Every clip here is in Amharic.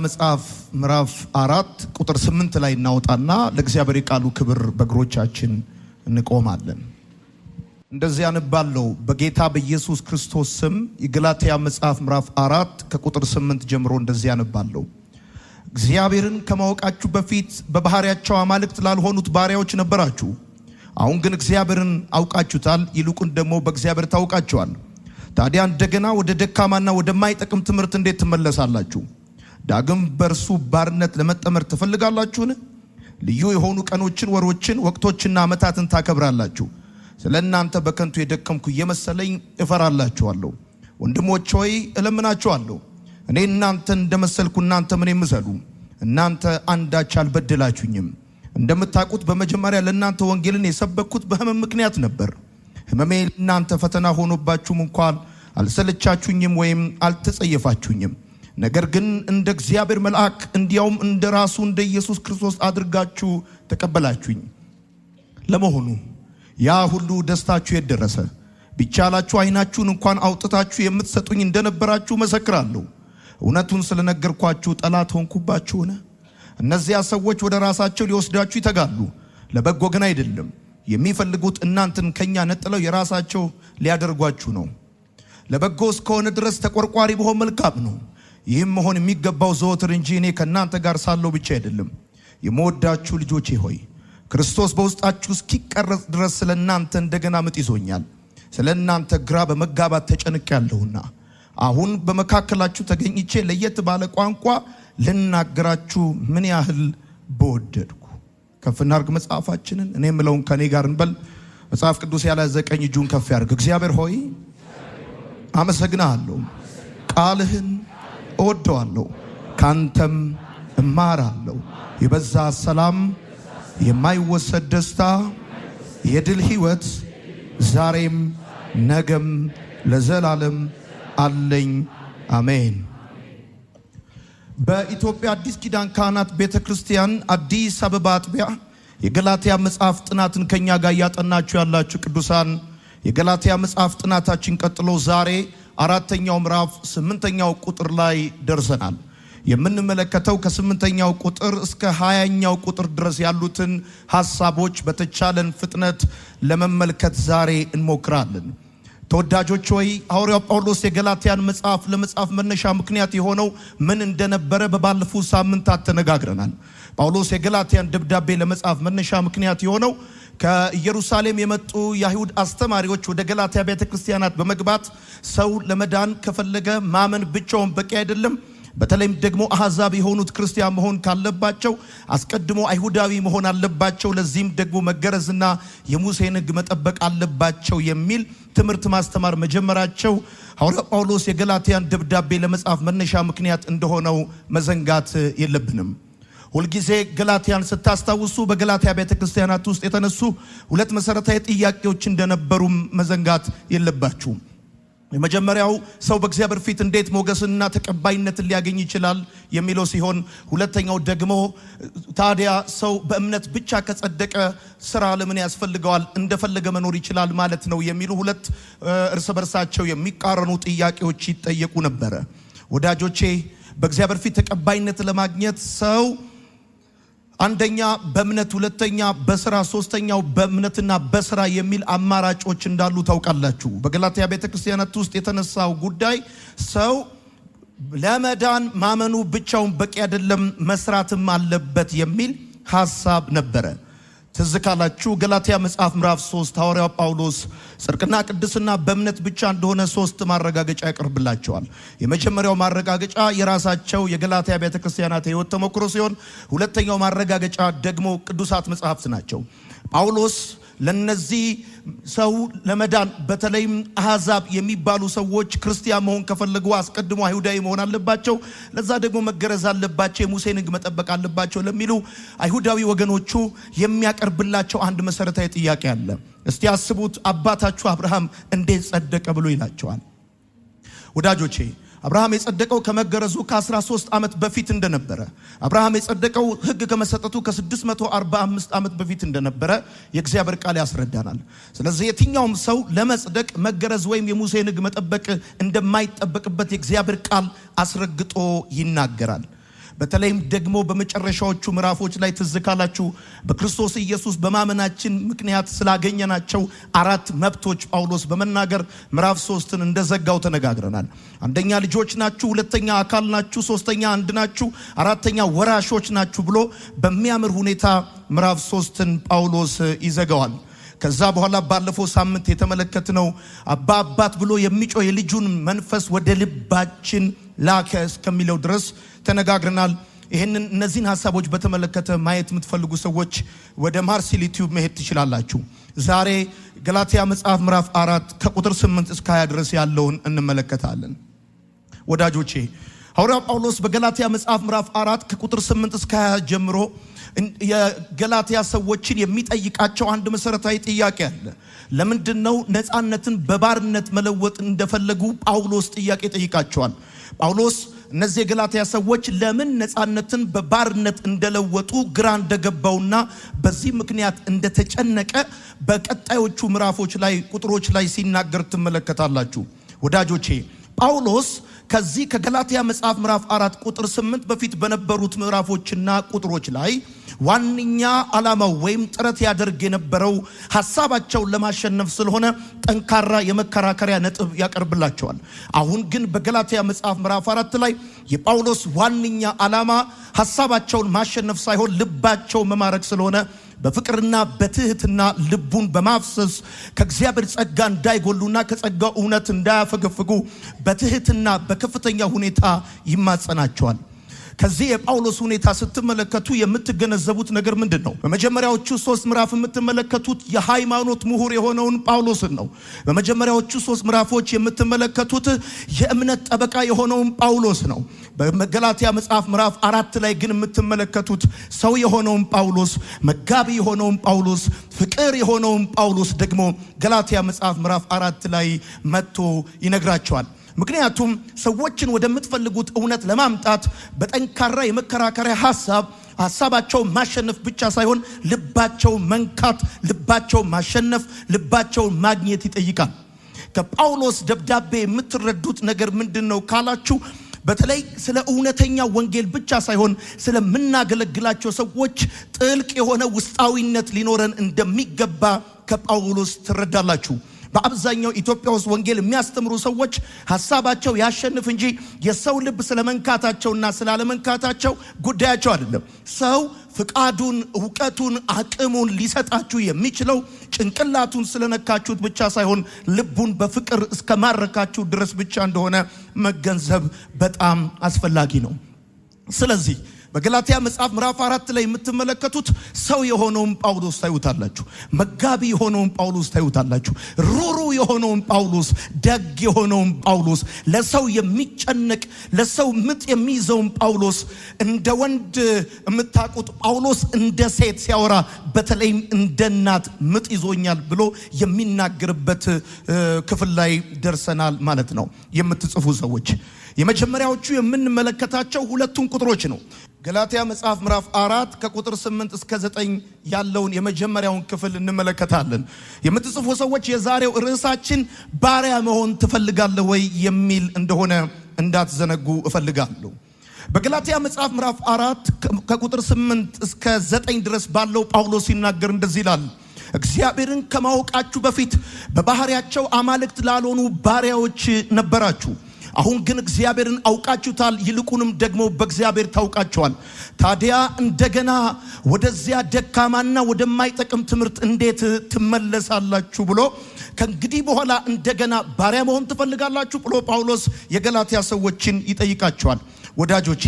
መጽሐፍ ምዕራፍ 4 ቁጥር 8 ላይ እናወጣና ለእግዚአብሔር የቃሉ ክብር በእግሮቻችን እንቆማለን። እንደዚህ አነባለሁ። በጌታ በኢየሱስ ክርስቶስ ስም የገላትያ መጽሐፍ ምዕራፍ 4 ከቁጥር 8 ጀምሮ እንደዚህ አነባለሁ። እግዚአብሔርን ከማወቃችሁ በፊት በባህሪያቸው አማልክት ላልሆኑት ባሪያዎች ነበራችሁ። አሁን ግን እግዚአብሔርን አውቃችሁታል፣ ይልቁን ደግሞ በእግዚአብሔር ታውቃችኋል። ታዲያ እንደገና ወደ ደካማና ወደማይጠቅም ትምህርት እንዴት ትመለሳላችሁ? ዳግም በእርሱ ባርነት ለመጠመር ትፈልጋላችሁን? ልዩ የሆኑ ቀኖችን፣ ወሮችን፣ ወቅቶችና ዓመታትን ታከብራላችሁ። ስለ እናንተ በከንቱ የደከምኩ እየመሰለኝ እፈራላችኋለሁ። ወንድሞች ሆይ እለምናችኋለሁ፣ እኔ እናንተን እንደመሰልኩ እናንተም እኔን ምሰሉ። እናንተ አንዳች አልበደላችሁኝም። እንደምታውቁት በመጀመሪያ ለእናንተ ወንጌልን የሰበኩት በሕመም ምክንያት ነበር። ሕመሜ ለእናንተ ፈተና ሆኖባችሁም እንኳን አልሰለቻችሁኝም ወይም አልተጸየፋችሁኝም። ነገር ግን እንደ እግዚአብሔር መልአክ እንዲያውም እንደ ራሱ እንደ ኢየሱስ ክርስቶስ አድርጋችሁ ተቀበላችሁኝ። ለመሆኑ ያ ሁሉ ደስታችሁ የት ደረሰ? ቢቻላችሁ ዓይናችሁን እንኳን አውጥታችሁ የምትሰጡኝ እንደነበራችሁ መሰክራለሁ። እውነቱን ስለነገርኳችሁ ጠላት ሆንኩባችሁን? እነዚያ ሰዎች ወደ ራሳቸው ሊወስዳችሁ ይተጋሉ፣ ለበጎ ግን አይደለም። የሚፈልጉት እናንተን ከኛ ነጥለው የራሳቸው ሊያደርጓችሁ ነው። ለበጎ እስከሆነ ድረስ ተቆርቋሪ ብሆን መልካም ነው። ይህም መሆን የሚገባው ዘወትር እንጂ እኔ ከእናንተ ጋር ሳለሁ ብቻ አይደለም። የምወዳችሁ ልጆቼ ሆይ ክርስቶስ በውስጣችሁ እስኪቀረጽ ድረስ ስለ እናንተ እንደገና ምጥ ይዞኛል። ስለ እናንተ ግራ በመጋባት ተጨንቄአለሁና አሁን በመካከላችሁ ተገኝቼ ለየት ባለ ቋንቋ ልናገራችሁ ምን ያህል በወደድኩ። ከፍ እናድርግ መጽሐፋችንን። እኔ የምለውን ከኔ ጋር እንበል። መጽሐፍ ቅዱስ ያልያዘ ቀኝ እጁን ከፍ ያድርግ። እግዚአብሔር ሆይ አመሰግናለሁ፣ ቃልህን እወደዋለሁ፣ ካንተም እማራለሁ። የበዛ ሰላም፣ የማይወሰድ ደስታ፣ የድል ህይወት ዛሬም ነገም ለዘላለም አለኝ። አሜን። በኢትዮጵያ አዲስ ኪዳን ካህናት ቤተ ክርስቲያን አዲስ አበባ አጥቢያ የገላትያ መጽሐፍ ጥናትን ከኛ ጋር እያጠናችሁ ያላችሁ ቅዱሳን፣ የገላትያ መጽሐፍ ጥናታችን ቀጥሎ ዛሬ 4ኛው ምዕራፍ 8ኛው ቁጥር ላይ ደርሰናል። የምንመለከተው ከ8ኛው ቁጥር እስከ 20ኛው ቁጥር ድረስ ያሉትን ሐሳቦች በተቻለን ፍጥነት ለመመልከት ዛሬ እንሞክራለን። ተወዳጆች ሆይ፣ ሐዋርያው ጳውሎስ የገላትያን መጽሐፍ ለመጻፍ መነሻ ምክንያት የሆነው ምን እንደነበረ በባለፉት ሳምንታት ተነጋግረናል። ጳውሎስ የገላትያን ደብዳቤ ለመጻፍ መነሻ ምክንያት የሆነው ከኢየሩሳሌም የመጡ የአይሁድ አስተማሪዎች ወደ ገላትያ ቤተክርስቲያናት በመግባት ሰው ለመዳን ከፈለገ ማመን ብቻውን በቂ አይደለም፣ በተለይም ደግሞ አሕዛብ የሆኑት ክርስቲያን መሆን ካለባቸው አስቀድሞ አይሁዳዊ መሆን አለባቸው፣ ለዚህም ደግሞ መገረዝና የሙሴን ሕግ መጠበቅ አለባቸው የሚል ትምህርት ማስተማር መጀመራቸው ሐዋርያው ጳውሎስ የገላትያን ደብዳቤ ለመጻፍ መነሻ ምክንያት እንደሆነው መዘንጋት የለብንም። ሁልጊዜ ገላትያን ስታስታውሱ በገላትያ ቤተክርስቲያናት ውስጥ የተነሱ ሁለት መሰረታዊ ጥያቄዎች እንደነበሩም መዘንጋት የለባችሁም። የመጀመሪያው ሰው በእግዚአብሔር ፊት እንዴት ሞገስንና ተቀባይነትን ሊያገኝ ይችላል የሚለው ሲሆን፣ ሁለተኛው ደግሞ ታዲያ ሰው በእምነት ብቻ ከጸደቀ ስራ ለምን ያስፈልገዋል፣ እንደፈለገ መኖር ይችላል ማለት ነው የሚሉ ሁለት እርስ በርሳቸው የሚቃረኑ ጥያቄዎች ይጠየቁ ነበረ። ወዳጆቼ፣ በእግዚአብሔር ፊት ተቀባይነት ለማግኘት ሰው አንደኛ በእምነት፣ ሁለተኛ በስራ፣ ሶስተኛው በእምነትና በስራ የሚል አማራጮች እንዳሉ ታውቃላችሁ። በገላትያ ቤተክርስቲያናት ውስጥ የተነሳው ጉዳይ ሰው ለመዳን ማመኑ ብቻውን በቂ አይደለም፣ መስራትም አለበት የሚል ሐሳብ ነበረ። ትዝ ካላችሁ ገላትያ መጽሐፍ ምዕራፍ 3 ሐዋርያው ጳውሎስ ጽድቅና ቅድስና በእምነት ብቻ እንደሆነ ሶስት ማረጋገጫ ያቀርብላቸዋል። የመጀመሪያው ማረጋገጫ የራሳቸው የገላትያ ቤተክርስቲያናት የሕይወት ተሞክሮ ሲሆን፣ ሁለተኛው ማረጋገጫ ደግሞ ቅዱሳት መጽሐፍት ናቸው። ጳውሎስ ለነዚህ ሰው ለመዳን በተለይም አሕዛብ የሚባሉ ሰዎች ክርስቲያን መሆን ከፈለጉ አስቀድሞ አይሁዳዊ መሆን አለባቸው፣ ለዛ ደግሞ መገረዝ አለባቸው፣ የሙሴን ሕግ መጠበቅ አለባቸው ለሚሉ አይሁዳዊ ወገኖቹ የሚያቀርብላቸው አንድ መሰረታዊ ጥያቄ አለ። እስቲ አስቡት፣ አባታችሁ አብርሃም እንዴት ጸደቀ ብሎ ይላቸዋል። ወዳጆቼ፣ አብርሃም የጸደቀው ከመገረዙ ከ13 ዓመት በፊት እንደነበረ፣ አብርሃም የጸደቀው ሕግ ከመሰጠቱ ከ645 ዓመት በፊት እንደነበረ የእግዚአብሔር ቃል ያስረዳናል። ስለዚህ የትኛውም ሰው ለመጽደቅ መገረዝ ወይም የሙሴን ሕግ መጠበቅ እንደማይጠበቅበት የእግዚአብሔር ቃል አስረግጦ ይናገራል። በተለይም ደግሞ በመጨረሻዎቹ ምዕራፎች ላይ ትዝ ካላችሁ በክርስቶስ ኢየሱስ በማመናችን ምክንያት ስላገኘናቸው አራት መብቶች ጳውሎስ በመናገር ምዕራፍ 3ን እንደዘጋው ተነጋግረናል። አንደኛ ልጆች ናችሁ፣ ሁለተኛ አካል ናችሁ፣ ሶስተኛ አንድ ናችሁ፣ አራተኛ ወራሾች ናችሁ ብሎ በሚያምር ሁኔታ ምዕራፍ 3ን ጳውሎስ ይዘጋዋል። ከዛ በኋላ ባለፈው ሳምንት የተመለከትነው አባ አባት ብሎ የሚጮህ የልጁን መንፈስ ወደ ልባችን ላከ እስከሚለው ድረስ ተነጋግረናል። ይሄንን እነዚህን ሐሳቦች በተመለከተ ማየት የምትፈልጉ ሰዎች ወደ ማርሲል ዩቲዩብ መሄድ ትችላላችሁ። ዛሬ ገላትያ መጽሐፍ ምዕራፍ 4 ከቁጥር 8 እስከ 20 ድረስ ያለውን እንመለከታለን። ወዳጆቼ፣ ሐዋርያው ጳውሎስ በገላትያ መጽሐፍ ምዕራፍ 4 ከቁጥር 8 እስከ 20 ጀምሮ የገላትያ ሰዎችን የሚጠይቃቸው አንድ መሰረታዊ ጥያቄ አለ። ለምንድነው ነፃነትን በባርነት መለወጥ እንደፈለጉ ጳውሎስ ጥያቄ ጠይቃቸዋል። ጳውሎስ እነዚህ የገላትያ ሰዎች ለምን ነፃነትን በባርነት እንደለወጡ ግራ እንደገባውና በዚህ ምክንያት እንደተጨነቀ በቀጣዮቹ ምዕራፎች ላይ ቁጥሮች ላይ ሲናገር ትመለከታላችሁ። ወዳጆቼ፣ ጳውሎስ ከዚህ ከገላትያ መጽሐፍ ምዕራፍ 4 ቁጥር 8 በፊት በነበሩት ምዕራፎችና ቁጥሮች ላይ ዋነኛ ዓላማው ወይም ጥረት ያደርግ የነበረው ሐሳባቸውን ለማሸነፍ ስለሆነ ጠንካራ የመከራከሪያ ነጥብ ያቀርብላቸዋል። አሁን ግን በገላትያ መጽሐፍ ምዕራፍ 4 ላይ የጳውሎስ ዋነኛ ዓላማ ሐሳባቸውን ማሸነፍ ሳይሆን ልባቸው መማረክ ስለሆነ በፍቅርና በትህትና ልቡን በማፍሰስ ከእግዚአብሔር ጸጋ እንዳይጎሉና ከጸጋው እውነት እንዳያፈገፍጉ በትህትና በከፍተኛ ሁኔታ ይማጸናቸዋል። ከዚህ የጳውሎስ ሁኔታ ስትመለከቱ የምትገነዘቡት ነገር ምንድን ነው? በመጀመሪያዎቹ 3 ምዕራፍ የምትመለከቱት የሃይማኖት ምሁር የሆነውን ጳውሎስን ነው። በመጀመሪያዎቹ 3 ምዕራፎች የምትመለከቱት የእምነት ጠበቃ የሆነውን ጳውሎስ ነው። በገላትያ መጽሐፍ ምዕራፍ 4 ላይ ግን የምትመለከቱት ሰው የሆነውን ጳውሎስ፣ መጋቢ የሆነውን ጳውሎስ፣ ፍቅር የሆነውን ጳውሎስ ደግሞ ገላትያ መጽሐፍ ምዕራፍ 4 ላይ መጥቶ ይነግራቸዋል። ምክንያቱም ሰዎችን ወደምትፈልጉት እውነት ለማምጣት በጠንካራ የመከራከሪያ ሐሳባቸው ማሸነፍ ብቻ ሳይሆን ልባቸው መንካት፣ ልባቸው ማሸነፍ፣ ልባቸው ማግኘት ይጠይቃል። ከጳውሎስ ደብዳቤ የምትረዱት ነገር ምንድነው ካላችሁ፣ በተለይ ስለ እውነተኛ ወንጌል ብቻ ሳይሆን ስለምናገለግላቸው ሰዎች ጥልቅ የሆነ ውስጣዊነት ሊኖረን እንደሚገባ ከጳውሎስ ትረዳላችሁ። በአብዛኛው ኢትዮጵያ ውስጥ ወንጌል የሚያስተምሩ ሰዎች ሐሳባቸው ያሸንፍ እንጂ የሰው ልብ ስለመንካታቸውና ስላለመንካታቸው ጉዳያቸው አይደለም። ሰው ፍቃዱን፣ ዕውቀቱን፣ አቅሙን ሊሰጣችሁ የሚችለው ጭንቅላቱን ስለነካችሁት ብቻ ሳይሆን ልቡን በፍቅር እስከማረካችሁ ድረስ ብቻ እንደሆነ መገንዘብ በጣም አስፈላጊ ነው። ስለዚህ በገላትያ መጽሐፍ ምዕራፍ 4 ላይ የምትመለከቱት ሰው የሆነውን ጳውሎስ ታዩታላችሁ። መጋቢ የሆነውን ጳውሎስ ታዩታላችሁ። ሩሩ የሆነውን ጳውሎስ፣ ደግ የሆነውን ጳውሎስ፣ ለሰው የሚጨነቅ ለሰው ምጥ የሚይዘውን ጳውሎስ፣ እንደ ወንድ የምታውቁት ጳውሎስ እንደ ሴት ሲያወራ በተለይም እንደ እናት ምጥ ይዞኛል ብሎ የሚናገርበት ክፍል ላይ ደርሰናል ማለት ነው። የምትጽፉ ሰዎች የመጀመሪያዎቹ የምንመለከታቸው ሁለቱን ቁጥሮች ነው። ገላትያ መጽሐፍ ምዕራፍ 4 ከቁጥር 8 እስከ 9 ያለውን የመጀመሪያውን ክፍል እንመለከታለን። የምትጽፉ ሰዎች የዛሬው ርዕሳችን ባሪያ መሆን ትፈልጋለህ ወይ የሚል እንደሆነ እንዳትዘነጉ እፈልጋለሁ። በገላትያ መጽሐፍ ምዕራፍ 4 ከቁጥር 8 እስከ 9 ድረስ ባለው ጳውሎስ ሲናገር እንደዚህ ይላል። እግዚአብሔርን ከማወቃችሁ በፊት በባህሪያቸው አማልክት ላልሆኑ ባሪያዎች ነበራችሁ። አሁን ግን እግዚአብሔርን አውቃችሁታል፣ ይልቁንም ደግሞ በእግዚአብሔር ታውቃችኋል። ታዲያ እንደገና ወደዚያ ደካማና ወደማይጠቅም ትምህርት እንዴት ትመለሳላችሁ ብሎ ከእንግዲህ በኋላ እንደገና ባሪያ መሆን ትፈልጋላችሁ ብሎ ጳውሎስ የገላትያ ሰዎችን ይጠይቃቸዋል። ወዳጆቼ፣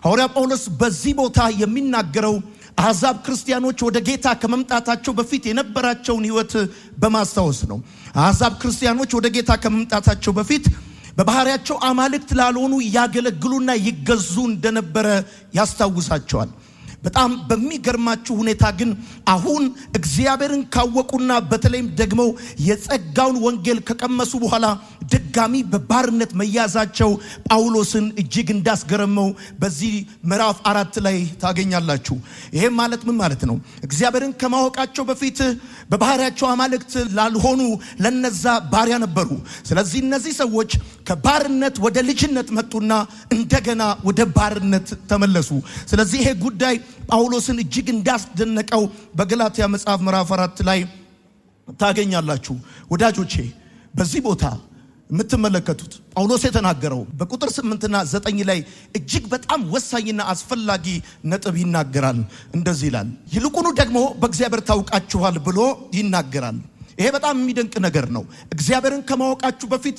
ሐዋርያ ጳውሎስ በዚህ ቦታ የሚናገረው አሕዛብ ክርስቲያኖች ወደ ጌታ ከመምጣታቸው በፊት የነበራቸውን ሕይወት በማስታወስ ነው። አሕዛብ ክርስቲያኖች ወደ ጌታ ከመምጣታቸው በፊት በባህሪያቸው አማልክት ላልሆኑ ያገለግሉና ይገዙ እንደነበረ ያስታውሳቸዋል። በጣም በሚገርማችሁ ሁኔታ ግን አሁን እግዚአብሔርን ካወቁና በተለይም ደግሞ የጸጋውን ወንጌል ከቀመሱ በኋላ ድጋሚ በባርነት መያዛቸው ጳውሎስን እጅግ እንዳስገረመው በዚህ ምዕራፍ 4 ላይ ታገኛላችሁ። ይሄም ማለት ምን ማለት ነው? እግዚአብሔርን ከማወቃቸው በፊት በባህሪያቸው አማልክት ላልሆኑ ለነዛ ባሪያ ነበሩ። ስለዚህ እነዚህ ሰዎች ከባርነት ወደ ልጅነት መጡና እንደገና ወደ ባርነት ተመለሱ። ስለዚህ ይሄ ጉዳይ ጳውሎስን እጅግ እንዳስደነቀው በገላትያ መጽሐፍ ምዕራፍ 4 ላይ ታገኛላችሁ። ወዳጆቼ በዚህ ቦታ የምትመለከቱት ጳውሎስ የተናገረው በቁጥር 8ና 9 ላይ እጅግ በጣም ወሳኝና አስፈላጊ ነጥብ ይናገራል። እንደዚህ ይላል፣ ይልቁኑ ደግሞ በእግዚአብሔር ታውቃችኋል ብሎ ይናገራል። ይሄ በጣም የሚደንቅ ነገር ነው። እግዚአብሔርን ከማወቃችሁ በፊት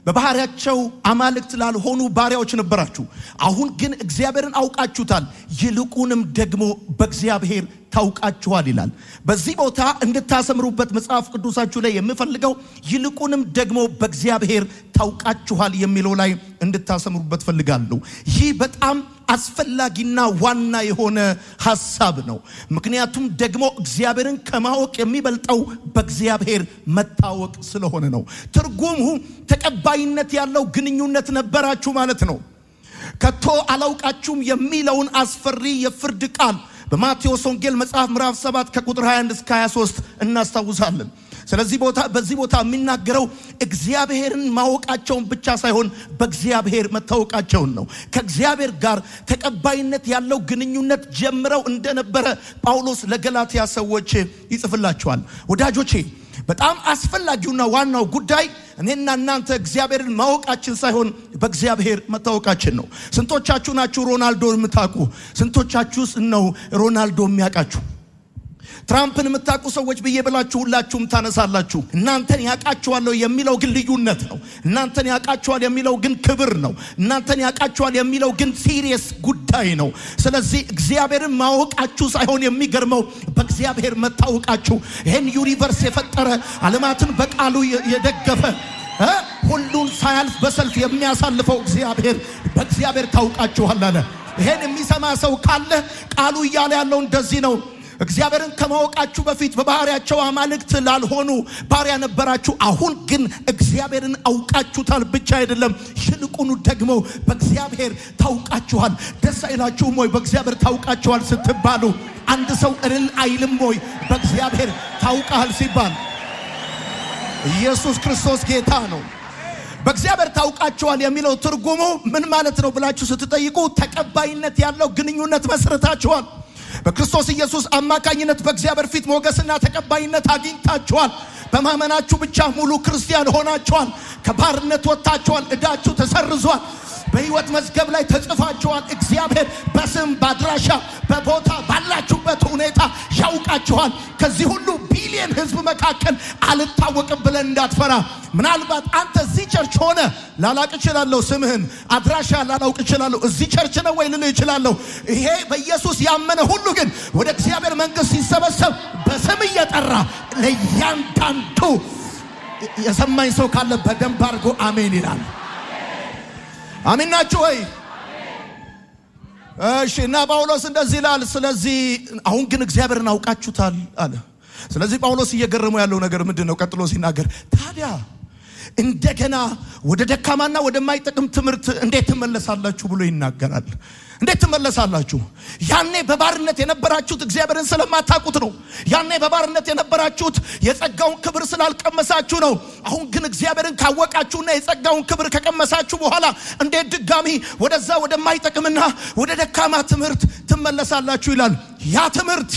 በባህሪያቸው አማልክት ላልሆኑ ባሪያዎች ነበራችሁ። አሁን ግን እግዚአብሔርን አውቃችሁታል፣ ይልቁንም ደግሞ በእግዚአብሔር ታውቃችኋል ይላል። በዚህ ቦታ እንድታሰምሩበት መጽሐፍ ቅዱሳችሁ ላይ የምፈልገው ይልቁንም ደግሞ በእግዚአብሔር ታውቃችኋል የሚለው ላይ እንድታሰምሩበት ፈልጋለሁ። ይህ በጣም አስፈላጊና ዋና የሆነ ሐሳብ ነው። ምክንያቱም ደግሞ እግዚአብሔርን ከማወቅ የሚበልጠው በእግዚአብሔር መታወቅ ስለሆነ ነው። ትርጉሙ ተቀባይነት ያለው ግንኙነት ነበራችሁ ማለት ነው። ከቶ አላውቃችሁም የሚለውን አስፈሪ የፍርድ ቃል በማቴዎስ ወንጌል መጽሐፍ ምዕራፍ 7 ከቁጥር 21 እስከ 23 እናስታውሳለን። ስለዚህ በዚህ ቦታ የሚናገረው እግዚአብሔርን ማወቃቸውን ብቻ ሳይሆን በእግዚአብሔር መታወቃቸውን ነው። ከእግዚአብሔር ጋር ተቀባይነት ያለው ግንኙነት ጀምረው እንደነበረ ጳውሎስ ለገላትያ ሰዎች ይጽፍላቸዋል። ወዳጆቼ በጣም አስፈላጊውና ዋናው ጉዳይ እኔና እናንተ እግዚአብሔርን ማወቃችን ሳይሆን በእግዚአብሔር መታወቃችን ነው። ስንቶቻችሁ ናችሁ ሮናልዶ የምታውቁ? ስንቶቻችሁስ ነው ሮናልዶ የሚያውቃችሁ? ትራምፕን የምታውቁ ሰዎች ብዬ ብላችሁ ሁላችሁም ታነሳላችሁ። እናንተን ያውቃችኋለሁ የሚለው ግን ልዩነት ነው። እናንተን ያውቃችኋል የሚለው ግን ክብር ነው። እናንተን ያውቃችኋል የሚለው ግን serious ጉዳይ ነው። ስለዚህ እግዚአብሔርን ማወቃችሁ ሳይሆን የሚገርመው በእግዚአብሔር መታወቃችሁ። ይሄን universe የፈጠረ፣ ዓለማትን በቃሉ የደገፈ፣ ሁሉን ሳያልፍ በሰልፍ የሚያሳልፈው እግዚአብሔር በእግዚአብሔር ታውቃችኋል አለ። ይሄን የሚሰማ ሰው ካለ ቃሉ እያለ ያለው እንደዚህ ነው። እግዚአብሔርን ከማወቃችሁ በፊት በባህሪያቸው አማልክት ላልሆኑ ባሪያ ነበራችሁ። አሁን ግን እግዚአብሔርን አውቃችሁታል ብቻ አይደለም፣ ይልቁኑ ደግሞ በእግዚአብሔር ታውቃችኋል። ደስ አይላችሁም ወይ? በእግዚአብሔር ታውቃችኋል ስትባሉ አንድ ሰው እልል አይልም ወይ? በእግዚአብሔር ታውቃል ሲባል ኢየሱስ ክርስቶስ ጌታ ነው። በእግዚአብሔር ታውቃችኋል የሚለው ትርጉሙ ምን ማለት ነው ብላችሁ ስትጠይቁ ተቀባይነት ያለው ግንኙነት መስርታችኋል። በክርስቶስ ኢየሱስ አማካኝነት በእግዚአብሔር ፊት ሞገስና ተቀባይነት አግኝታችኋል። በማመናችሁ ብቻ ሙሉ ክርስቲያን ሆናችኋል። ከባርነት ወጥታችኋል። ዕዳችሁ ተሰርዟል። በሕይወት መዝገብ ላይ ተጽፋችኋል። እግዚአብሔር በስም፣ በአድራሻ፣ በቦታ፣ ባላችሁበት ሁኔታ ያውቃችኋል። ከዚህ ሁሉ ቢሊየን ሕዝብ መካከል አልታወቅም ብለን እንዳትፈራ። ምናልባት አንተ እዚህ church ሆነ ላላቅ እችላለሁ፣ ስምህን አድራሻ ላላውቅ እችላለሁ፣ እዚህ church ነው ወይ ልልህ እችላለሁ። ይሄ በኢየሱስ ያመነ ሁሉ ግን ወደ እግዚአብሔር መንግሥት ሲሰበሰብ በስም እየጠራ ለእያንዳንዱ፣ የሰማኝ ሰው ካለ በደንብ አድርጎ አሜን ይላል። አሜን ናችሁ ወይ? እሺ። እና ጳውሎስ እንደዚህ ይላል። ስለዚህ አሁን ግን እግዚአብሔርን አውቃችሁታል አለ። ስለዚህ ጳውሎስ እየገረመው ያለው ነገር ምንድን ነው? ቀጥሎ ሲናገር ታዲያ እንደገና ወደ ደካማና ወደማይጠቅም ትምህርት እንዴት ትመለሳላችሁ ብሎ ይናገራል። እንዴት ትመለሳላችሁ? ያኔ በባርነት የነበራችሁት እግዚአብሔርን ስለማታውቁት ነው። ያኔ በባርነት የነበራችሁት የጸጋውን ክብር ስላልቀመሳችሁ ነው። አሁን ግን እግዚአብሔርን ካወቃችሁና የጸጋውን ክብር ከቀመሳችሁ በኋላ እንዴት ድጋሚ ወደዛ ወደማይጠቅምና ወደ ደካማ ትምህርት ትመለሳላችሁ ይላል። ያ ትምህርት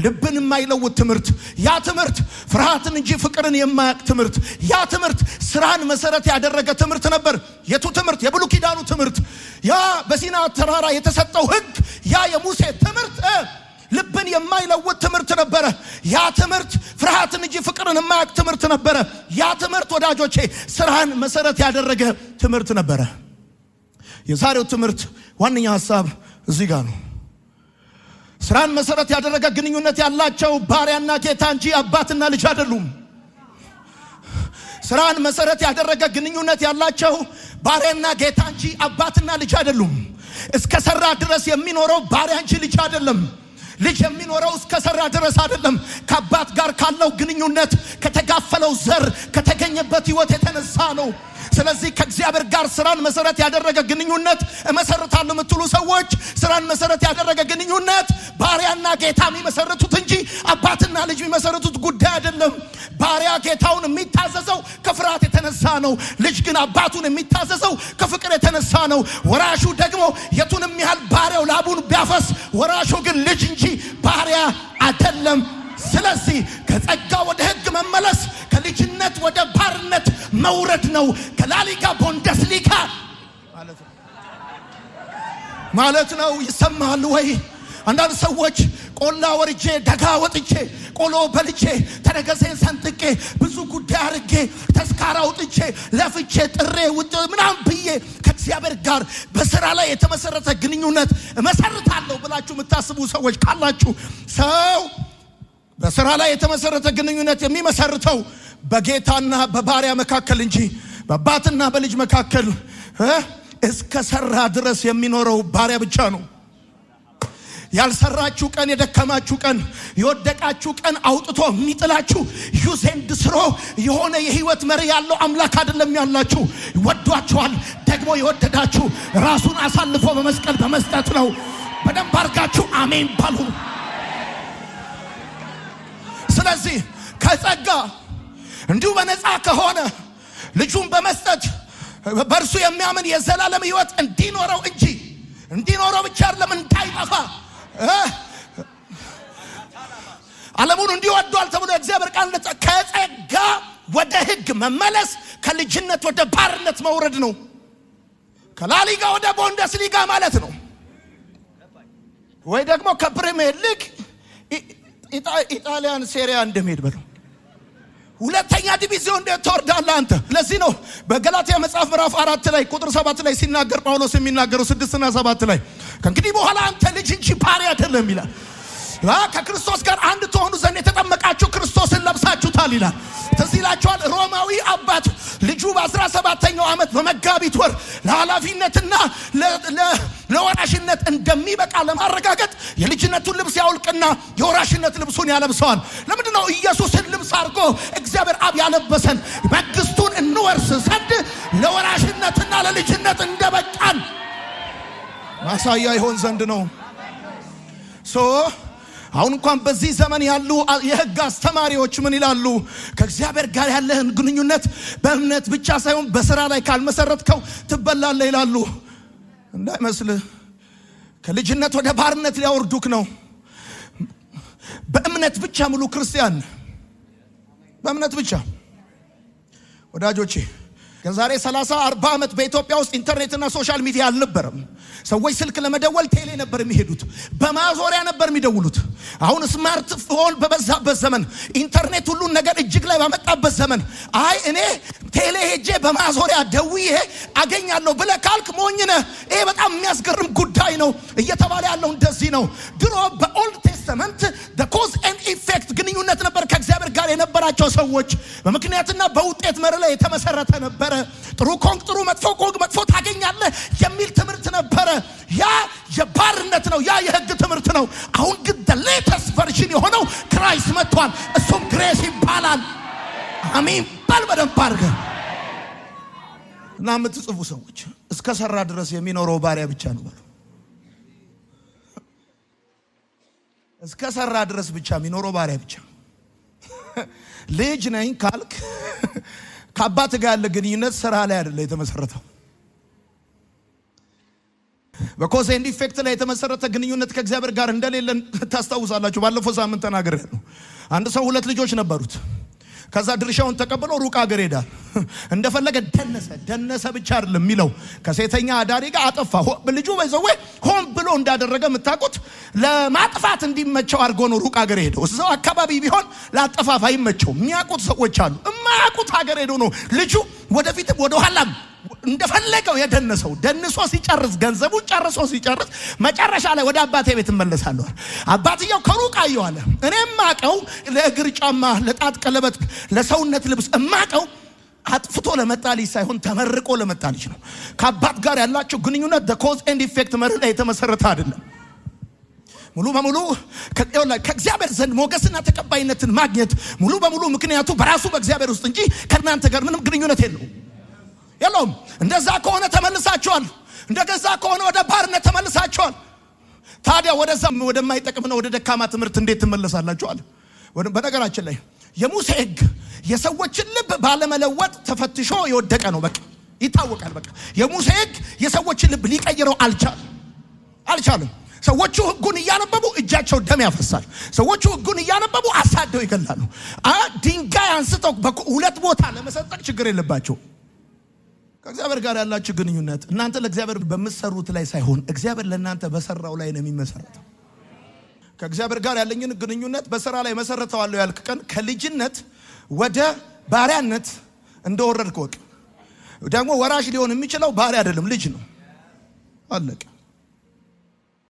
ልብን የማይለውጥ ትምህርት፣ ያ ትምህርት ፍርሃትን እንጂ ፍቅርን የማያውቅ ትምህርት፣ ያ ትምህርት ስራን መሰረት ያደረገ ትምህርት ነበር። የቱ ትምህርት? የብሉይ ኪዳኑ ትምህርት። ያ በሲና ተራራ የተሰጠው ሕግ፣ ያ የሙሴ ትምህርት ልብን የማይለውጥ ትምህርት ነበረ። ያ ትምህርት ፍርሃትን እንጂ ፍቅርን የማያውቅ ትምህርት ነበረ። ያ ትምህርት ወዳጆቼ ስራን መሰረት ያደረገ ትምህርት ነበረ። የዛሬው ትምህርት ዋነኛ ሀሳብ እዚህ ጋር ነው። ስራን መሰረት ያደረገ ግንኙነት ያላቸው ባሪያና ጌታ እንጂ አባትና ልጅ አይደሉም። ስራን መሰረት ያደረገ ግንኙነት ያላቸው ባሪያና ጌታ እንጂ አባትና ልጅ አይደሉም። እስከ ሰራ ድረስ የሚኖረው ባሪያ እንጂ ልጅ አይደለም። ልጅ የሚኖረው እስከ ሰራ ድረስ አይደለም። ከአባት ጋር ካለው ግንኙነት፣ ከተጋፈለው ዘር፣ ከተገኘበት ህይወት የተነሳ ነው። ስለዚህ ከእግዚአብሔር ጋር ስራን መሰረት ያደረገ ግንኙነት እመሰርታለሁ የምትሉ ሰዎች፣ ስራን መሰረት ያደረገ ግንኙነት ባሪያና ጌታ የሚመሰርቱት እንጂ አባትና ልጅ የሚመሰርቱት ጉዳይ አይደለም። ባሪያ ጌታውን የሚታዘዘው ከፍርሃት የተነሳ ነው። ልጅ ግን አባቱን የሚታዘዘው ከፍቅር የተነሳ ነው። ወራሹ ደግሞ የቱንም ያህል ባሪያው ላቡን ቢያፈስ ወራሹ ግን ልጅ እንጂ ባሪያ አይደለም። ስለዚህ ከጸጋ ወደ ሕግ መመለስ ከልጅነት ወደ ባርነት መውረድ ነው። ከላሊጋ ቡንደስሊጋ ማለት ነው። ይሰማል ወይ? አንዳንድ ሰዎች ቆላ ወርጄ፣ ደጋ ወጥቼ፣ ቆሎ በልቼ፣ ተረከዜን ሰንጥቄ፣ ብዙ ጉዳይ አርጌ፣ ተስካር አውጥቼ፣ ለፍቼ፣ ጥሬ ውጥ ምናምን ብዬ ከእግዚአብሔር ጋር በስራ ላይ የተመሰረተ ግንኙነት እመሰርታለሁ ብላችሁ የምታስቡ ሰዎች ካላችሁ፣ ሰው በስራ ላይ የተመሰረተ ግንኙነት የሚመሰርተው በጌታና በባሪያ መካከል እንጂ በአባትና በልጅ መካከል እስከ ሰራ ድረስ የሚኖረው ባሪያ ብቻ ነው። ያልሰራችሁ ቀን፣ የደከማችሁ ቀን፣ የወደቃችሁ ቀን አውጥቶ የሚጥላችሁ use and throw የሆነ የህይወት መሪ ያለው አምላክ አይደለም ያላችሁ። ወዷችኋል። ደግሞ የወደዳችሁ ራሱን አሳልፎ በመስቀል በመስጠት ነው። በደንብ አድርጋችሁ አሜን በሉ። ስለዚህ ከጸጋ እንዲሁ በነፃ ከሆነ ልጁን በመስጠት በእርሱ የሚያምን የዘላለም ሕይወት እንዲኖረው እንጂ፣ እንዲኖረው ብቻ አይደለም፣ እንዳይጠፋ፣ ዓለሙን እንዲሁ ወዷል ተብሎ የእግዚአብሔር ቃል፣ ከጸጋ ወደ ሕግ መመለስ ከልጅነት ወደ ባርነት መውረድ ነው። ከላሊጋ ወደ ቡንደስሊጋ ማለት ነው። ወይ ደግሞ ከፕሪሚየር ሊግ ኢጣሊያን ሴሪያ እንደሚሄድ በለው። ሁለተኛ ዲቪዚዮን እንዴት ትወርዳለህ አንተ? ለዚህ ነው በገላትያ መጽሐፍ ምዕራፍ 4 ላይ ቁጥር 7 ላይ ሲናገር ጳውሎስ የሚናገረው፣ 6ና 7 ላይ፣ ከእንግዲህ በኋላ አንተ ልጅ እንጂ ባሪያ አይደለህም ይላል። ከክርስቶስ ጋር አንድ ትሆኑ ዘንድ የተጠመቃችሁ ክርስቶስን ለብሳችሁታል ይላል። ትዝ ይላችኋል። ሮማዊ አባት ልጁ በ17ኛው ዓመት በመጋቢት ወር ለኃላፊነትና ለወራሽነት እንደሚበቃ ለማረጋገጥ የልጅነቱን ልብስ ያውልቅና የወራሽነት ልብሱን ያለብሰዋል። ለምንድን ነው ኢየሱስን ልብስ አድርጎ እግዚአብሔር አብ ያለበሰን? መንግስቱን እንወርስ ዘንድ ለወራሽነትና ለልጅነት እንደበቃን ማሳያ ይሆን ዘንድ ነው። So አሁን እንኳን በዚህ ዘመን ያሉ የህግ አስተማሪዎች ምን ይላሉ? ከእግዚአብሔር ጋር ያለህን ግንኙነት በእምነት ብቻ ሳይሆን በስራ ላይ ካልመሰረትከው ትበላለህ ይላሉ። እንዳይመስልህ፣ ከልጅነት ወደ ባርነት ሊያወርዱክ ነው። በእምነት ብቻ ሙሉ ክርስቲያን፣ በእምነት ብቻ። ወዳጆቼ፣ ከዛሬ 30 40 ዓመት በኢትዮጵያ ውስጥ ኢንተርኔትና social media አልነበረም። ሰዎች ስልክ ለመደወል ቴሌ ነበር የሚሄዱት፣ በማዞሪያ ነበር የሚደውሉት። አሁን ስማርትፎን በበዛበት ዘመን፣ ኢንተርኔት ሁሉን ነገር እጅህ ላይ ባመጣበት ዘመን፣ አይ እኔ ቴሌ ሄጄ በማዞሪያ ደውዬ አገኛለሁ ብለህ ካልክ ሞኝ ነህ። ይሄ በጣም የሚያስገርም ጉዳይ ነው። እየተባለ ያለው እንደዚህ ነው። ድሮ በ Old Testament cause and effect ግንኙነት ነበር ከእግዚአብሔር ጋር የነበራቸው ሰዎች። በምክንያትና በውጤት መርህ ላይ የተመሰረተ ነበረ። ጥሩ ከሆንክ ጥሩ፣ መጥፎ ከሆንክ መጥፎ ታገኛለህ የሚል ትምህርት ነበረ። ያ የባርነት ነው። ያ የህግ ትምህርት ነው። አሁን ግን latest version የሆነው Christ መጥቷል። እሱም grace ይባላል። አሜን በል በደንብ አድርገህ። እና የምትጽፉ ሰዎች እስከ ሰራ ድረስ የሚኖረው ባሪያ ብቻ ነው በሉ። እስከ ሰራ ድረስ ብቻ የሚኖረው ባሪያ ብቻ። ልጅ ነኝ ካልክ ከአባት ጋር ያለ ግንኙነት ስራ ላይ አይደለ የተመሰረተው። በ cause and effect ላይ የተመሰረተ ግንኙነት ከእግዚአብሔር ጋር እንደሌለን ታስታውሳላችሁ። ባለፈው ሳምንት ተናግሬያለሁ። አንድ ሰው ሁለት ልጆች ነበሩት። ከዛ ድርሻውን ተቀብሎ ሩቅ ሀገር ሄዳል። እንደፈለገ ደነሰ። ደነሰ ብቻ አይደለም የሚለው፣ ከሴተኛ አዳሪ ጋር አጠፋ። ልጁ by the way ሆን ብሎ እንዳደረገ የምታውቁት ለማጥፋት እንዲመቸው አድርጎ ነው ሩቅ ሀገር ሄደው። እዛው አካባቢ ቢሆን ለአጠፋፍ አይመቸውም። የሚያውቁት ሰዎች አሉ። የማያውቁት ሀገር ሄዶ ነው ልጁ ወደፊትም ወደኋላም እንደፈለገው የደነሰው። ደንሶ ሲጨርስ፣ ገንዘቡን ጨርሶ ሲጨርስ መጨረሻ ላይ ወደ አባቴ ቤት እመለሳለሁ። አባትየው ከሩቅ አየዋለ። እኔ የማቀው ለእግር ጫማ፣ ለጣት ቀለበት፣ ለሰውነት ልብስ እማቀው አጥፍቶ ለመጣ ልጅ ሳይሆን ተመርቆ ለመጣ ልጅ ነው። ከአባት ጋር ያላቸው ግንኙነት cause and effect መርህ ላይ የተመሰረተ አይደለም። ሙሉ በሙሉ ከእግዚአብሔር ዘንድ ሞገስና ተቀባይነትን ማግኘት ሙሉ በሙሉ ምክንያቱ በራሱ በእግዚአብሔር ውስጥ እንጂ ከእናንተ ጋር ምንም ግንኙነት የለውም። እንደዛ ከሆነ ተመልሳችኋል። እንደገዛ ከሆነ ወደ ባርነት ተመልሳችኋል። ታዲያ ወደዛ ወደማይጠቅምና ወደ ደካማ ትምህርት እንዴት ትመለሳላችሁ? አለ። በነገራችን ላይ የሙሴ ሕግ የሰዎችን ልብ ባለመለወጥ ተፈትሾ የወደቀ ነው። በቃ ይታወቃል። በቃ የሙሴ ሕግ የሰዎችን ልብ ሊቀይረው አልቻለም። ሰዎቹ ሕጉን እያነበቡ እጃቸው ደም ያፈሳል። ሰዎቹ ሕጉን እያነበቡ አሳደው ይገላሉ። ድንጋይ አንስተው ሁለት ቦታ ለመሰንጠቅ ችግር የለባቸው። ከእግዚአብሔር ጋር ያላችሁ ግንኙነት እናንተ ለእግዚአብሔር በምትሰሩት ላይ ሳይሆን እግዚአብሔር ለእናንተ በሰራው ላይ ነው የሚመሰረተው። ከእግዚአብሔር ጋር ያለኝን ግንኙነት በስራ ላይ መሰረተዋለሁ ያልክ ቀን ከልጅነት ወደ ባሪያነት እንደወረድክ እወቅ። ደግሞ ወራሽ ሊሆን የሚችለው ባሪያ አይደለም፣ ልጅ ነው። አለቀ።